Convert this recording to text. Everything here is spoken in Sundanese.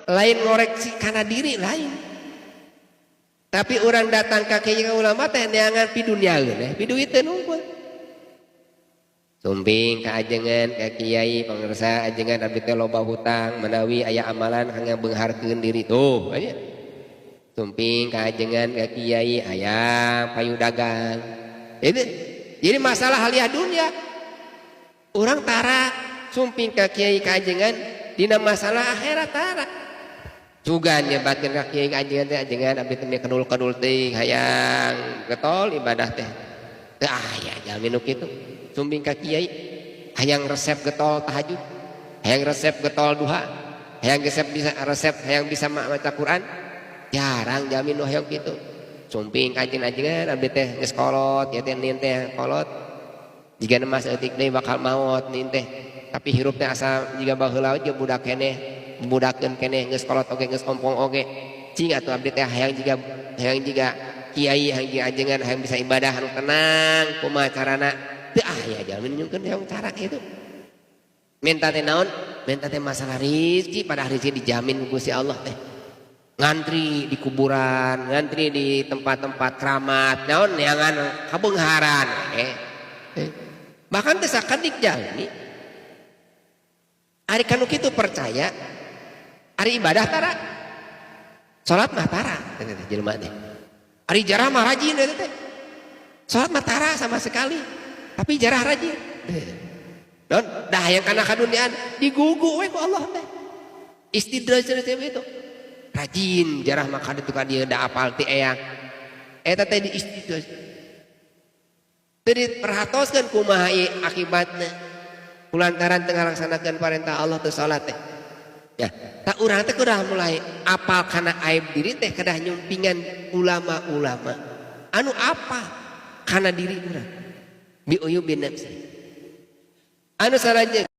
Lain ngoreksi kana diri lain. Tapi orang datang ka kiai ulama teh neangan pidunyaeun eh piduiteun unggul. Sumping ka ajengan, ka kiai, pangersa ajengan, abdi teh loba hutang, menawi aya amalan kanggo beungharkeun diri tuh aya. Sumping ka ajengan, ka kiai, aya payu dagang. Itu jadi masalah haliah dunia. Orang tara sumping ka kiai ka ajengan dina masalah akhirat tara. Sugan nyebatkeun ka kiai ka ajengan teh, ajengan, abdi teh kenul-kenul teuing, hayang getol ibadah teh. Teu aya jalmi nu kitu. Sumping ka kiai hayang resep getol tahajud, hayang resep getol duha, hayang resep bisa resep hayang bisa maca Quran. Jarang jalmi nu hayang kitu. Sumping ka ajengan, abdi teh geus kolot, ya teh nin teh kolot. Jiga mas eutik deui bakal maot nin teh. Tapi hirup teh asa jiga baheula ge budak keneh, budakeun keneh, geus kolot oge, geus ompong oge. Cing atuh abdi teh hayang jiga kiai, hayang jiga ajengan, hayang bisa ibadah anu tenang, kumaha carana? Teu aya jalmi nyungkeun hayang cara kitu. Minta teh naon? Minta teh masalah rezeki, pada rezeki dijamin ku Gusti Allah teh. Ngantri di kuburan, ngantri di tempat-tempat keramat, naon, neangan kabeungharan. Bahkan teh sakedik jalmi. Ari kanu kitu percaya, ari ibadah tara. Salat mah tara teh teh jelema teh. Ari jarah mah rajin teh teh. Salat mah tara sama sekali, tapi jarah rajin. Don, dah yang kana kaduniaan digugu we ku Allah teh. Istidraj itu. Rajin jarah mah kaditu ka dieu da apal ti eyang. Eta teh di istidraj. Teu diperhatoskeun kumaha ieu akibatna. Kulantaran teu ngalaksanakeun parentah Allah teu salat teh. Ya, tak urang teh kudah mulai apal kana aib diri teh, kedah nyumpingan ulama-ulama. Anu apa kana diri urang? Bi uyubin nafsi. Anu salajengna,